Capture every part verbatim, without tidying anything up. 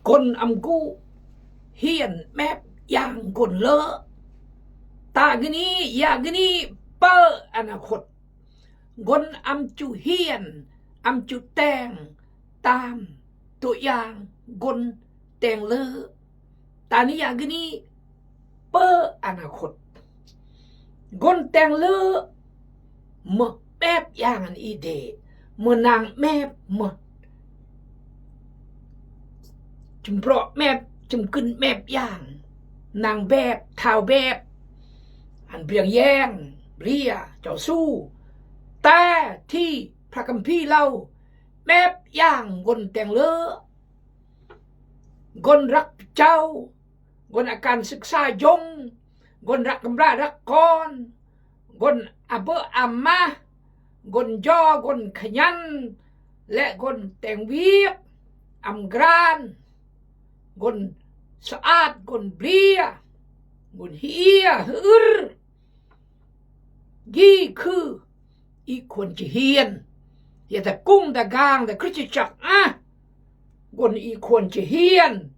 Kon am gu hien mep yang kon lơ. Ta gini, ya gini, pơ anakot. Kon am ju hien, am ju teng, tam, tu yang kon teng lơ. Ta ni ya gini, pơ anakot. Kon teng lơ, mă mep yang an ide, mă nang mep, mă chum pro mep, chum kün mep yang, nang bep, thao bep, an briang yeng, blia, chao su, ta, thi, phra kam phi lao, mep yang kon teng lơ. Kon răk chao, kon akan süksa jong, kon răk kambra răk kon, kon abơ amah, kon jo, kon khanyan, lĕ kon teng wiek, am gran, kon saat, kon blia, kon hia, hür. Gi khư i kon chi hien. Ya ta kung ta gang ta Krist chak ah. Kon i kon chi hien.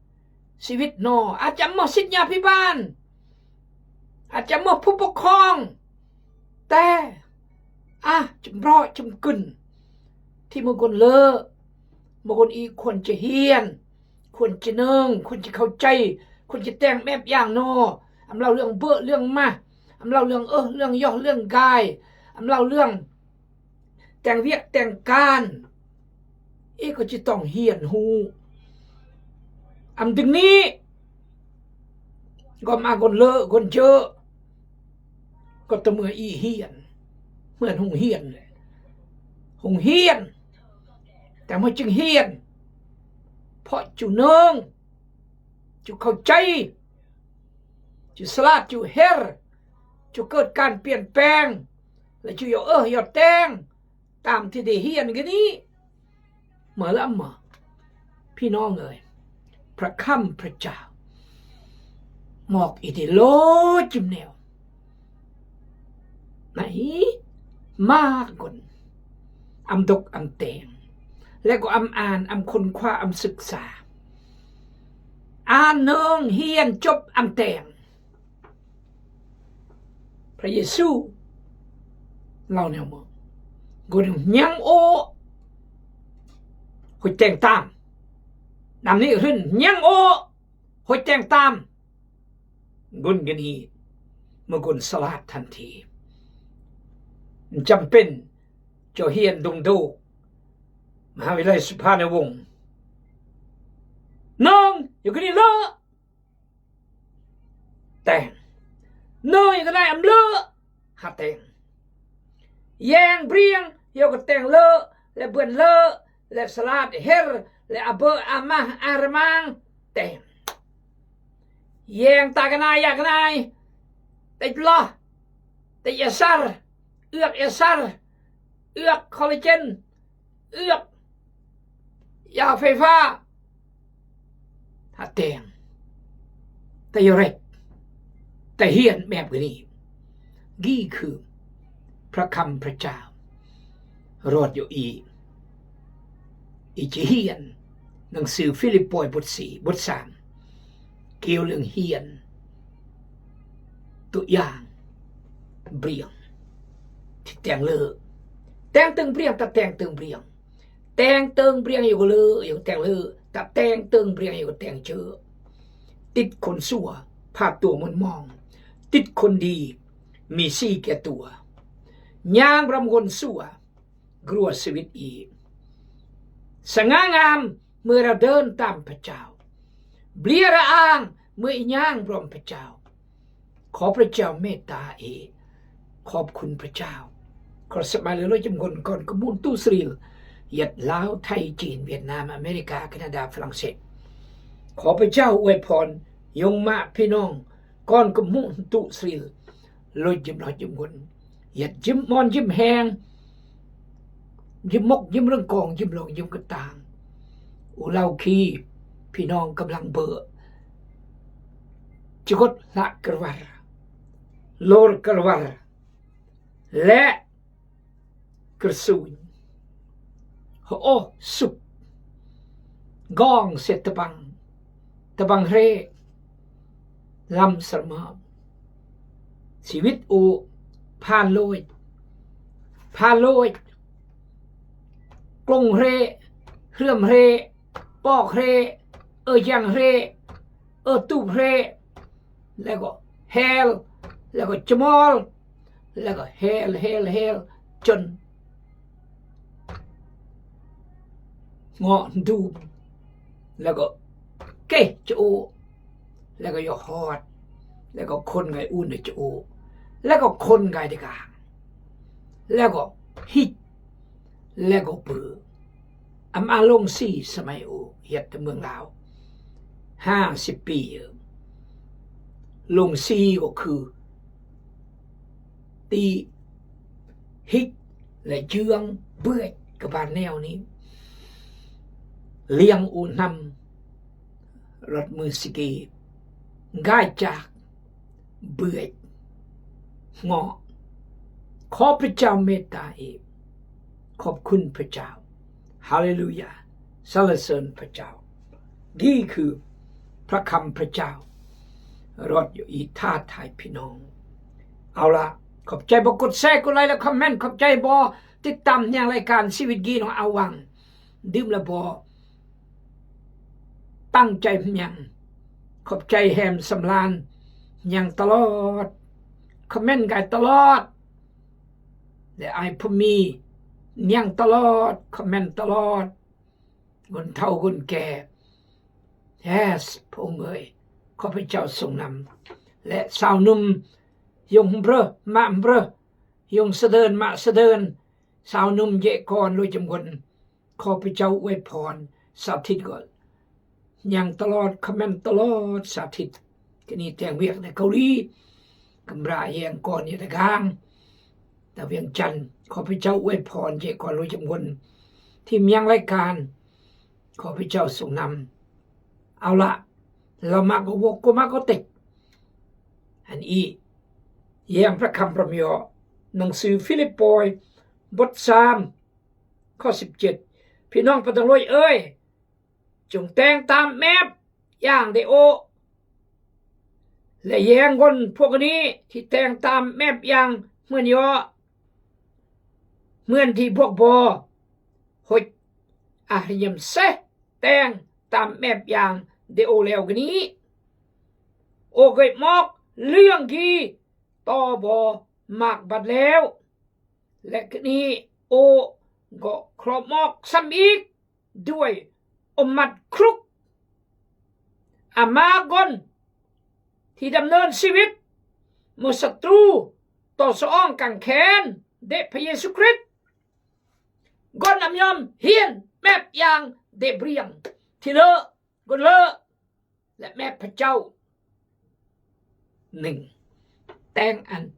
Siwit no, acha mo sit nya phi ban. Acha mo phu pok khong. Te. Ah, chum bro, chum kün. Thi mă kon lơ. Mă kon i kon chi hien. Kon chi nâng, kon chi khao chay, kon chi teng mep yang no. Am lao lương bơ, lương mah. Am lao lương ơ, lương yoh, lương gai. Am lao lương teng wiek, teng kan. I kon chi tong hien hu. Am ding ni. Gom a kon lơ, kon jơ. Kon tơmui i hien. Mưn hung hien. Hung hien. Ta mă ching hien. Pho chu nâng. Chu khao chay. Chu salat, chu her. Chu kơt kan pien peng. Lĕ chu yo ơ, yo teng. Tam thi de hien gini. Mă lăm mă. Phi nong ơi. Phra khăm phra chao. Mok i de lo chim neo. Nai. Mă kon. Am dok am teng. Lĕ kon am an, am khun khua, am süksa. An nong hien chop am teng. Phra Yêsu lao neo mơ̆. Kon hñiăng ô̆. Hôi teng tam. Đam ni hrưn hñiăng ô̆. Hôi teng tam. Kon gini. Mă kon salat than thi. Chăm pên. Cho hien dung đô. Maha Wilai Suphan ơ wong. Nong, yo gini lơ. Teng. Nong, yo gini am lơ. Ha teng. Yeng briang, yo kơ teng lơ, lĕ bươn lơ, lĕ salat her, lĕ abơ amah armang, teng. Yeng ta gani, ya gani. Tĕch loh. Tĕch asar. Ưk asar. Ưk collagen. Ưk ya phê pha. Ha teng. Ta yo rek. Ta hien mep gini. Gi khư. Phra khăm phra chao. Rot yo i. I chi hien. Nang sư Philipôi bút si, bút sam. Kêu lương hien. Tu yang. Briang. Thi teng lơ. Teng tơng briang, ta teng tơng briang. Teng tơng briang yo kơ lơ, yo kơ teng lơ. Ta teng tơng briang yo kơ teng chơ. Tĭt khôn sua, pha tua mơn mong. Tĭt khôn đi, mi si kia tua. Nhang bram khôn sua. Grua sewit i. Sanga ngam, mơ ra đơn tam pachao. Blia ra ang, mơ i nhang brom pachao. ขอพระเจ้าเมตตา i. ขอบคุณพระเจ้า. Kor sep ma lelo jem kon kon kơ mut tu sril. Yet Lao, Thai, Chin, Vietnam, America, Canada, France. ขอพระเจ้าอวยพร yong ma phi nong. Kon kơ mut tu sril. Lo jem lo jem kon. Yet jim mon jim heng. Jim mok jim rơngkong jim long jim kơtang. U Lao khi phi nong kơblang bơ. Chikot hlak kơrwar. Lor kơrwar. Lĕ kơrsung. Hơ oh sup. Gong se tơbang. Tabang hre, lam sar ma. Siwit u, phan lôi. Phan lôi. Klung hre, hrơm hre, pok hre, ơ jang hre, ơ tup hre. Lago hel, lago chemol, lago hel, hel, hel, chon. Ngo ndum. Lago ke chu. Lago yo hot. Lago khon ngai un chu. Lago khon ngai de ka. Lago hik. Lago bơ. Am a lông si samai u hiet te mương lao. Ha si pi. Lông si go khư. Ti hik la jương bưch ka ban neo ni. Liang u năm rot mương si ki. Ngai chak bưch. Ngo. Khop Pha Chao meta i. Khop khun Pha Chao. Haleluya. Sala sơn Pha Chao. Gi khư Pha Kham Pha Chao. Rot yo i tha thai pi nong. Au la. Khop chai bo kut se kut lai la comment. Khop chai bo tit tam niang lai kan si wit gi nong awang. Dim la bo. Tăng chai niang. Khop chai hem samlan. Niang talot. Comment gai talot. Le ai phu mi. Niang talot. Comment talot. Gun thau gun ke. Yes, phung ơi. Khop Pha Chao sung năm. Le sao num. Yong brơ, ma brơ. Yong sa đơn, ma sa đơn. Sao num je kon lu jam gun. Khop Pha Chao uai phon. Sa thit gol. Niang talot, comment talot, sa thit. Kini teng wiek ne Kauli. Kambra yeng kon ye dagang. Ta wieng chan. Khop Pha Chao uai phon je kon lu jam gun. Thi miang lai kan. Khop Pha Chao sung năm. Au la. Lao ma ko wok ko ma ko tek. An i. Yeng Pha Kham prom yo. Nong sư Philippoi. Bot sam. Khop sip chet. Pi nong pa tang lôi ơi. Chung teng tam mep. Yang de o. Le yeng gon phok ni. Thi teng tam mep yang. Mưn yo. Mưn thi phok bo. Hoi. Ah yem se. Teng tam mep yang. De o leo gini. O goi mok. Liang gi. To bo. Mak bat leo. Le kini o go krop mok sam ik. Duai. Omat kruk. Ama gon. Thi dam nơn si wit. Mơ satru. To sa ong kang khen. De Pha Yêsu Krist. Gon am yom hien. Mep yang. De briang. Thi lơ. Gon lơ. Le mep Pha Chao. Ning. Teng an.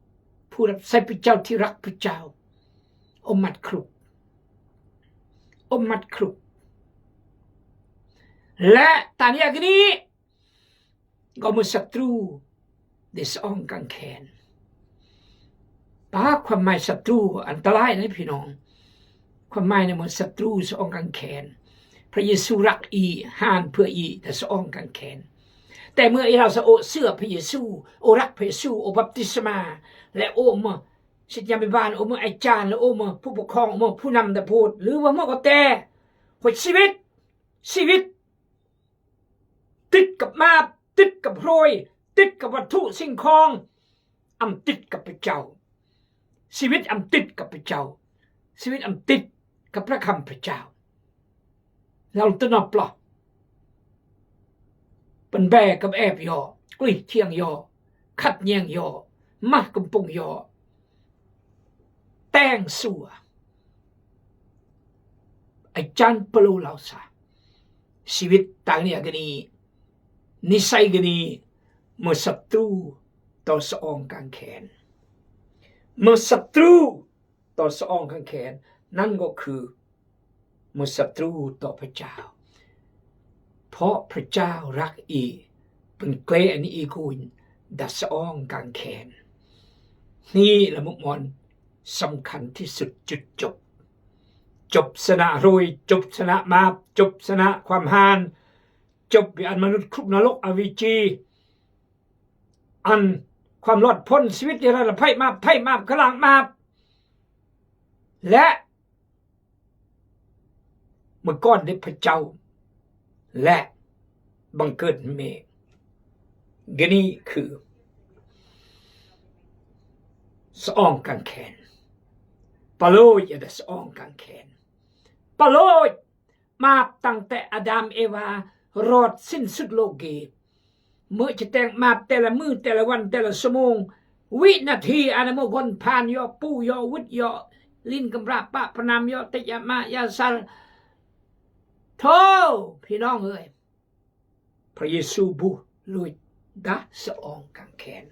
Phu rap sai Pha Chao thi rak Pha Chao. Omat kruk. Omat kruk. Le tani agni. Go mơ satru. De sa ong kang khen. Pa khua mai satru. An ta lai ne pi nong. Khua mai ne mơ satru sa ong kang khen. Pha Yêsu rak i han pha i ta sa ong kang khen. Te mơ i lao sa o sưa Pha Yêsu, o rak Pha Yêsu, o baptisma. Le o mơ sit nyam i ban, o mơ ai chan, le o mơ phu phu khong, o mơ phu năm da put. Lư wa mơ ko te. Hoi si wit, si wit. Tit kap map, tit kap hroi, tit kap wathu sing khong. Am tit kap Pha Chao. Si wit am tit kap Pha Chao. Si wit am tit kap Pha Kham Pha Chao. Lao tơ nop lo. Pân be kap ep yo, kli thiang yo, khat nhiang yo, mah kampung yo. Teng sua. Ai chan pelu lao sa. Si wit tang ni agni. Ni sai gni. Mơ satru. To sa ong kang khen. Mơ satru. To sa ong kang khen. Nan go khư. Mơ satru to Pha Chao. Pho Pha Chao rak i. Pyn kle ani i kuin. Da sa ong kang khen. Ni la muk mon. Sam khan thi sut chut chop. Chop sana hroi, chop sana map, chop sana khwam han. จบ อันมนุษย์คุกนรกอเวจี อันความรอดพ้นชีวิต เดรัจฉานภัย มาบ ไถ่มาบ กำลังมาบ และเมื่อก่อนได้พระเจ้า และบังเกิดเมฆ กะนี้คือ สะอองกางแขน ปะโลย อย่าได้สะอองกางแขน ปะโลย มาบตั้งแต่อาดัมเอวา รอดสิ้นสุดโลกเก เมื่อจะแต่งมาบแต่ละมื้อ แต่ละวัน แต่ละชั่วโมง วินาที อันนั้นเมื่อคนผ่านเหยาะปูเหยาะวึดเหยาะ ลิ้นกำพร้าปะประนามเหยาะ แต่อย่ามาอย่าสาร โธ่ พี่น้องเอ้ย พระเยซูบ่หลุดดาสะอองกางแขน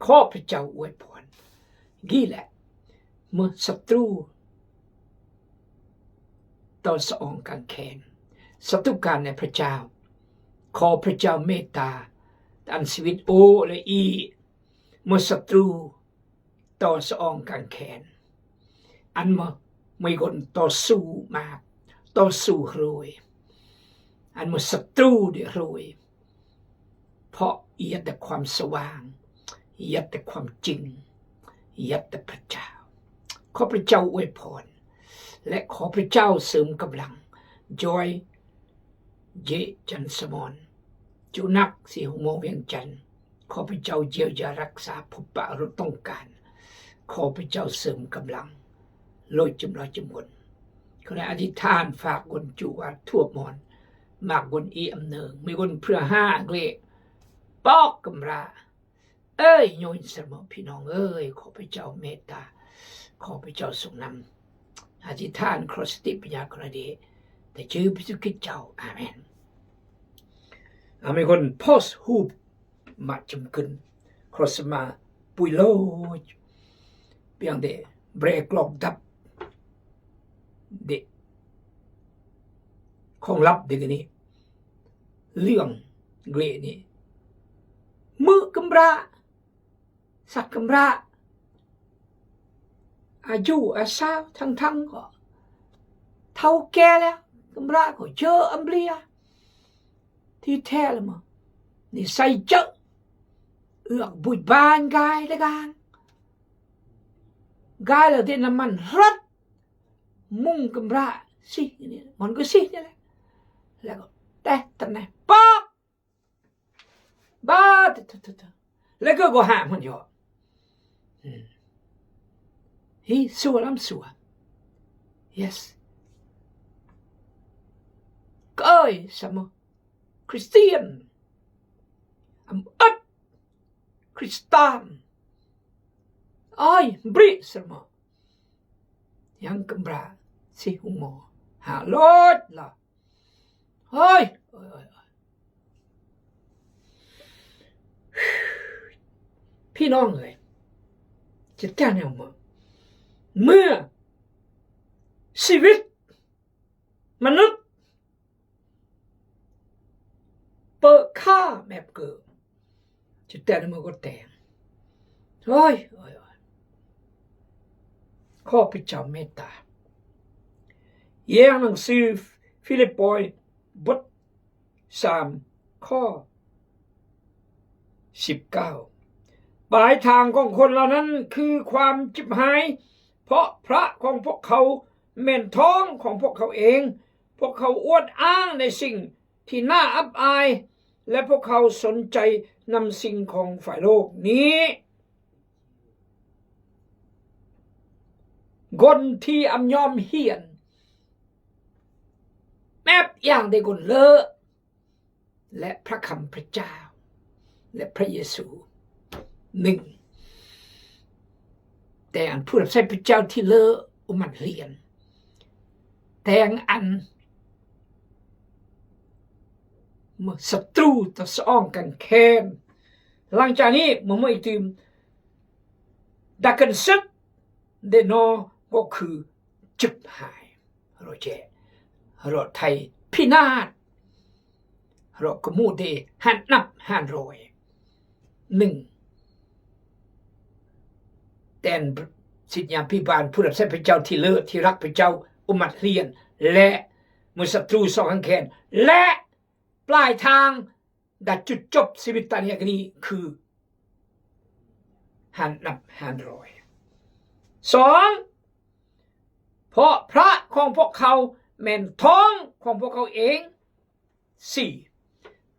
ขอพระเจ้าอวยพร กี้แหละ เมื่อศัตรูต่อสะอองกางแขน ศัตรูการในพระเจ้า ขอพระเจ้าเมตตา อันชีวิตโอและอี เมื่อศัตรูต่อสะอองกางแขน อันเมื่อมีคนต่อสู้มา ต่อสู้โรย อันเมื่อศัตรูได้โรย เพราะเหยียดแต่ความสว่าง เหยียดแต่ความจริง เหยียดแต่พระเจ้า ขอพระเจ้าอวยพร และขอพระเจ้าเสริมกำลัง จอย เย จันทร์สมร จุนัก สี่โมงเวียงจันทร์ ขอพระเจ้าเยียวยารักษา พบปะเราต้องการ ขอพระเจ้าเสริมกำลัง โลยจำลอยจำวน ขอได้อธิษฐานฝากคนจุว่าทั่วมอน มากคนอีอำเนิง มีคนเพื่อห้าเกล ปอกกำรา เอ้ย โยนสมองพี่น้องเอ้ย ขอพระเจ้าเมตตา ขอพระเจ้าทรงนำ อธิษฐานขอสติปัญญาขอดี แต่ชื่อพระเยซูคริสต์เจ้า อาเมน อาเมน คนโพสต์ฮูปมาจำกึน ขอสมาปุยโล เปียงเดเบรกลอกดับ เด ของลับเดกะนี้ เรื่องเกรนี่ มือกำราสักกำรา อายุอาสาวทั้งๆ ก็เฒ่าแก่แล้ว กำราก็เจออำเลีย ที่แท้แล้วมั้ง นี่ใส่เจอ เอือกบุยบานกายละกัน กายแล้วเดน้ำมันรถ มุงกำราสินี่ มันก็สินี่แหละ แล้วก็แตะตำแหน่งป๊อก บาด แล้วก็ก็หามันอยู่ อืม ฮีซัวลำซัว yes เกยสมอ คริสเตียน อำอัด คริสตาน อ้อย บริสมอ ยังกำราสิหุงหมอ หาโลดละ เฮ้ย เอ้ย เอ้ย เอ้ย พี่น้องเอ้ย จะแจ้งแนวเมื่อ เมื่อชีวิตมนุษย์ เปิดค่าแบบเกิด จะแต่ละมื้อก็แต่ง โอ้ย โอ้ย โอ้ย ขอพระเจ้าเมตตา แย้งหนังสือฟิลิปปอยบทสาม ข้อสิบเก้า ปลายทางของคนเหล่านั้นคือความฉิบหาย เพราะพระของพวกเขาแม่นท้องของพวกเขาเอง พวกเขาอวดอ้างในสิ่งที่น่าอับอาย และพวกเขาสนใจนำสิ่งของฝ่ายโลกนี้ คนที่อำยอมเฮียน แมบอย่างเดคนเลอะ และพระคำพระเจ้า และพระเยซู หนึ่ง แต่อันผู้รับใช้พระเจ้าที่เลอะอุมัดเฮียน แต่อันเมื่อศัตรูต่อสะอองกางแขน หลังจากนี้เมื่อไม่ตื่มดักกันซึกเดนอก็คือ ฉิบหาย โรเจ โรไทยพินาศ โรกมูเดหันนับหันโรย หนึ่ง แต่นศิษยาภิบาลผู้รับใช้พระเจ้าที่เลอะที่รักพระเจ้าอุมัดเฮียน และเมื่อศัตรูสะอองกางแขน และ ปลายทาง ดาจุดจบชีวิตตะเนียะกะนี้คือ หันนับหันร้อย สอง เพราะพระของพวกเขาแม่นทองของพวกเขาเอง สี่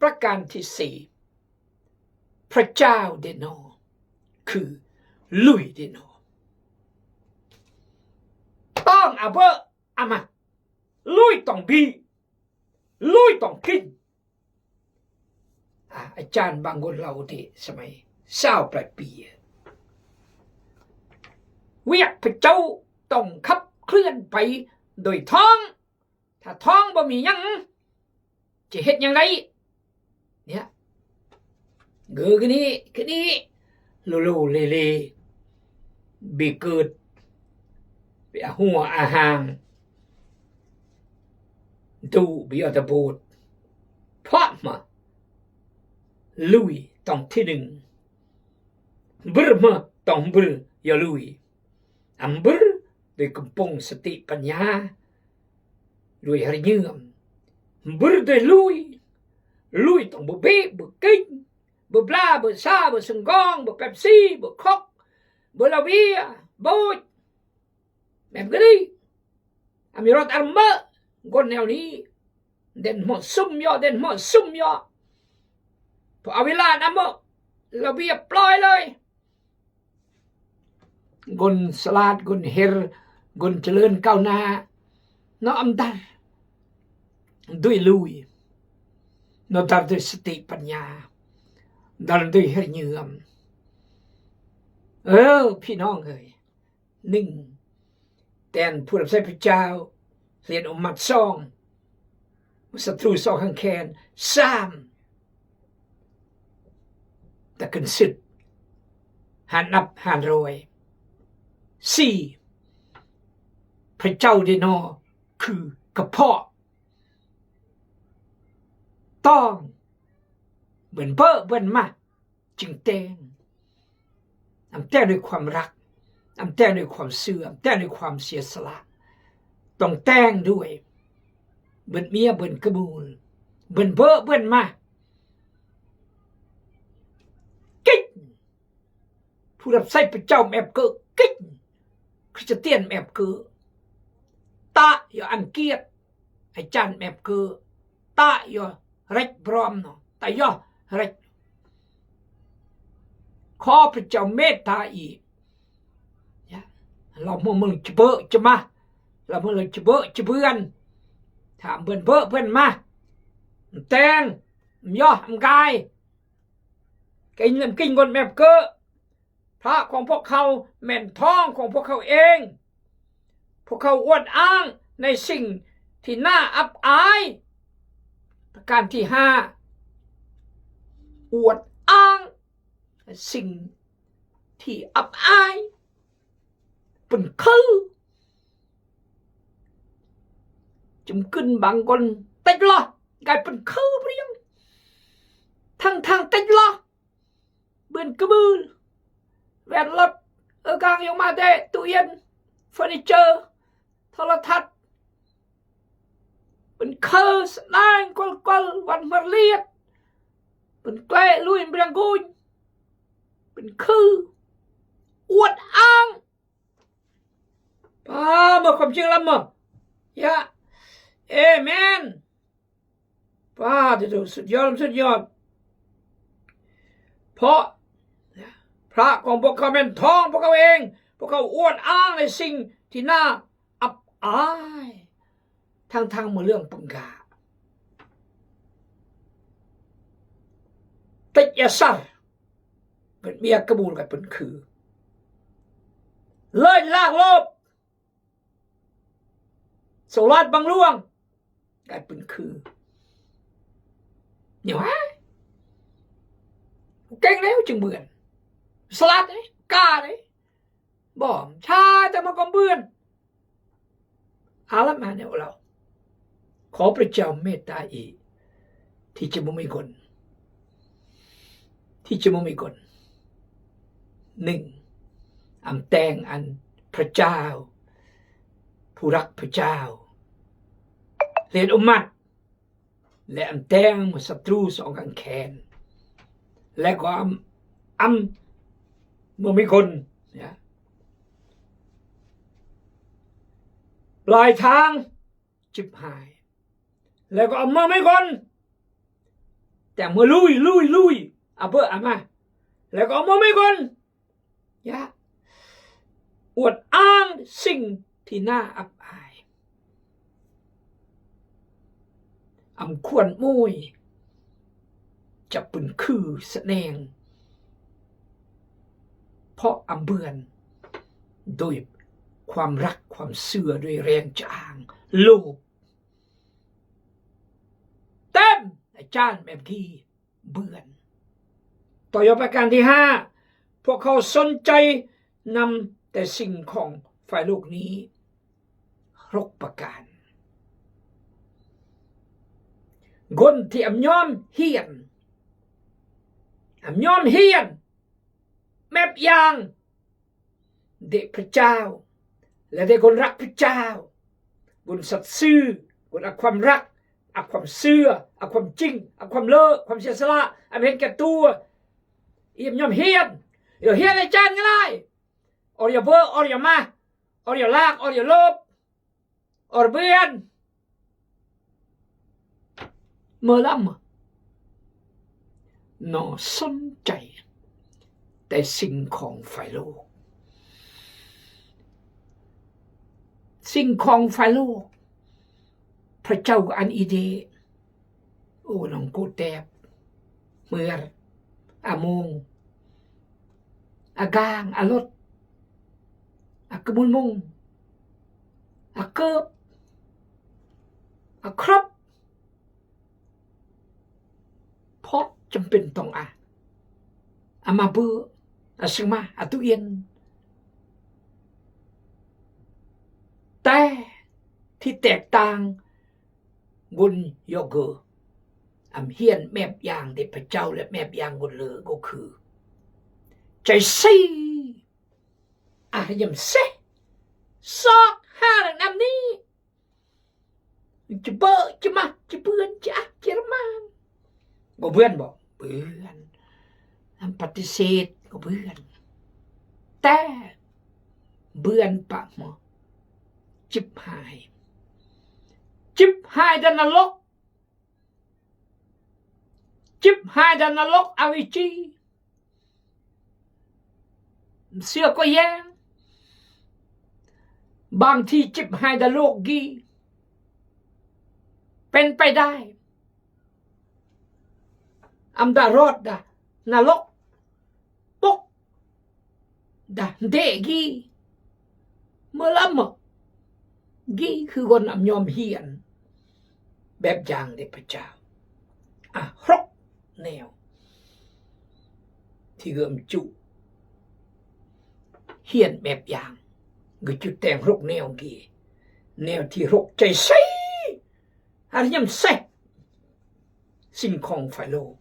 ประการที่สี่ พระเจ้าเดนอ คือลุยเดนอ ต้องอะเบอะอะมา ลุยต้องบี ลุยต้องกิน อ่ะ อาจารย์บางคนเล่าที่สมัยซาวปลายปีอะ เวียกพระเจ้าต้องขับเคลื่อนไปโดยทอง ถ้าทองบ่มีหยัง จะเฮ็ดหยังได๋ เนี่ย เออ คือนี้ คือนี้ โลโลเลเล บิเกิด ไปเอาหัวอาหาง ดูบิเอาตะโบด เพราะมา ลุยต้องที่หนึ่ง บึ้รมาต้องบึ้รอย่าลุย อำบึ้รโดยกำปงสติปัญญา โดยหะเยื่อม บึ้รโดยลุย ลุยต้องบ่เบะ บ่กิน บ่บลา บ่ซา บ่สังกอง บ่เป๊ปซี่ บ่โค้ก บ่ลาเวีย บ่ แบบนี้ อะมีรถอะเมอะ คนแนวนี้ เด่นเหมาะสมเยาะ เด่นเหมาะสมเยาะ พอเอาเวลานะเมอะ ลาเวียปล่อยเลย คนสลาด คนเฮร คนเจริญก้าวหน้า เนาะ อำดัน ด้วยลุย เนาะ ดันด้วยสติปัญญา ดันด้วยหะเยื่อม เออ พี่น้องเอ้ย หนึ่ง แตนผู้รับใช้พระเจ้า เหรียญองค์มัด สอง ศัตรูซอกข้างแค้น สาม ตะกึนศึก หันนับหันร้อย สี่ พระเจ้าเดนอ คือกระเพาะ ต้อง เบิ่นเบอะเบิ่นมา จึงแต่ง อำแต่งด้วยความรัก อำแต่งด้วยความเชื่อ อำแต่งด้วยความเสียสละ ต้องแต่งด้วย เบิ่นเมีย เบิ่นกระบูล เบิ่นเบอะเบิ่นมา กิจ ผู้รับใช้พระเจ้าแมบเกอ กิจ คริสเตียนแมบเกอ ตะยออันเกียรติ อาจารย์แมบเกอ ตะยอเร็กบรอมเนาะ ตะยอเร็ก ขอพระเจ้าเมตตาอีก เนี่ย เราเมืองเมืองจะเบอะจะมา เราเมืองจะเบอะจะเบือน ถามเบิ่นเบอะเบิ่นมา แต่ง ยอมกาย กินลำกินคนแมบเกอ พระของพวกเขาแม่นทองของพวกเขาเอง พวกเขาอวดอ้างในสิ่งที่น่าอับอาย ประการที่ห้า อวดอ้างสิ่งที่อับอาย เปิ้นคือ จุ่มกึ้นบางคน เต็กลอ กลายเปิ้นคือเปรียง ทั้งๆ เต็กลอ เบิ่นกระบือ แว่นรถ เออกางยกมาแต่ตู้เย็น เฟอร์นิเจอร์ โทรทัศน์ เปิ้นคือแสดงกลๆ วันมะเลียด เปิ้นแกล้ลุยเปรียงกูน เปิ้นคือ อวดอ้าง ป้า มาความจริงแล้วมา ยะ เอเมน ป้า ที่สุดยอด สุดยอด เพราะพระของพวกเขาแม่นทองพวกเขาเอง พวกเขาอวดอ้างในสิ่งที่น่าอับอาย ทั้งๆ เมื่อเรื่องปังกา ติดยาสัร เปิ้นเมียกระบูลกับเปิ้นคือ เลยลากลบ สลัดบังหลวง กลายเปิ้นคือ เนี่ยหวะ เก่งแล้วจึงเบือน สลัดเอ้ย กล้าเอ้ย บ่ ใช่ แต่มันก็เบือน เอาละมาเนี่ยเรา ขอพระเจ้าเมตตาอีก ที่จะบ่มีคน ที่จะบ่มีคน หนึ่ง อำแต่งอันพระเจ้า ผู้รักพระเจ้า เหรียญอุมมัต Lê am teng mă sa tru sa ong kăng khen. Lê kơ am, am mơmigôn, ya. Lai thang chip hai. Lê kơ am mơmigôn. Teng mă lui, lui, lui. Abơ ama. Lê kơ am mơmigôn. Ya. Uăt ang sing thi na ăp ai. Am khuan môi. Chăp pŭn khư sơneng. Phŏ am bươn. Doi ความรัก ความเชื่อ doi reng chang. Lôp. Tem. Chan mep gi. Bươn. Tơ yo ประการที่ห้า พวกเขาสนใจนำแต่สิ่งของฝ่ายโลกนี้ หกประการ Gôn thi am nhom hiên. Am nhom hiên. Mep yang. Đê̆ Pơchao. Lĕ đê̆ gôn răk Pơchao. Gôn sat sư. Gôn a ความรัก. A ความเชื่อ. A ความจริง. A ความ lơ. ความเสียสละ. Am hiên kơ tua. Iăm nhom hiên. Yo hiên lĕ chan ngai lai. Or yo bơ, or yo mă. Or yo lak, or yo lôp. Or bươn. Mơ lăm mă. Nó sân chạy. Tại sinh khong phải lô. Sinh khong phải lô. Pơchao ăn i đê. Ô nong cô tep. Mơ yar. A mông. A gang, a lôt. A kơmŭn mông. A kơp. A krŏp. Phŏ chăm pên tong a. A ma bơ. A sưng ma. A tu yên. Te. Thi têk tang. Gôn yo gơ. Am hiên mep yang đê̆ Pơchao lĕ mep yang gôn lơ gô khư. Chai si. A yem seh. Sŏk ha răng năm ni. Chibơ, chima, chibươn, chia, chia man. Gô bươn bô. Bươn. Am pati sit. Gô bươn. Te. Bươn pă mơ. Chip hai. Chip hai đa na lŏk. Chip hai đa na lŏk a wi chi. Msưa kơ yang. Bang thi chip hai đa lŏk gi. Pên pay đai. Am đa rot đa. Na lŏk. Pok. Đa đê gi. Mơ lăm mơ. Gi khư gôn am nhom hiên. Bep jang đê̆ Pơchao. A hrŏk neo. Thi gơm chu. Hiên bep jang. Gơchu teng hrŏk neo gi. Neo thi hrŏk chai si. Har hiêm seh. Sing khong phải lô.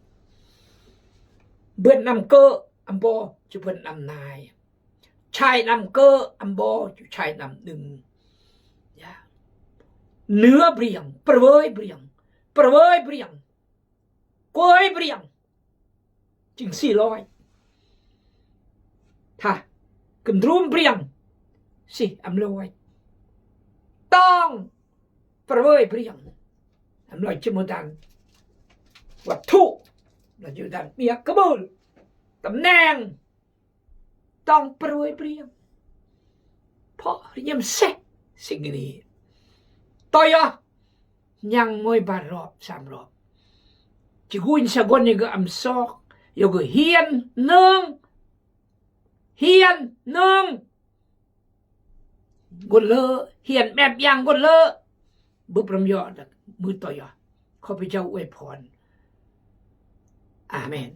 Bươn năm kơ, am bô, chu bươn năm nai. Chai năm kơ, am bô, chu chai năm đưng. Ya. Nưa briăng, prơi briăng, prơi briăng. Kôi briăng. Ching si lôi. Tha. Kơndrum briăng. Si am lôi. Tong. Prơi briăng. Am lôi chimodang. Wăt thu. Lôi chimodang. Mia kơbul. Tơm neng. Tong prơi briăng. Pô, riam seh. Sing ni. Toyo. Nhang môi bar rop, sam rop. Chiguin sagon ni gơ am sok. Yo gơ hiên nơng. Hiên nơng. Gôn lơ, hiên mep yang gôn lơ. Bưp ram yo dak, mưt toyo. Khô pơjao uê phon. Amen.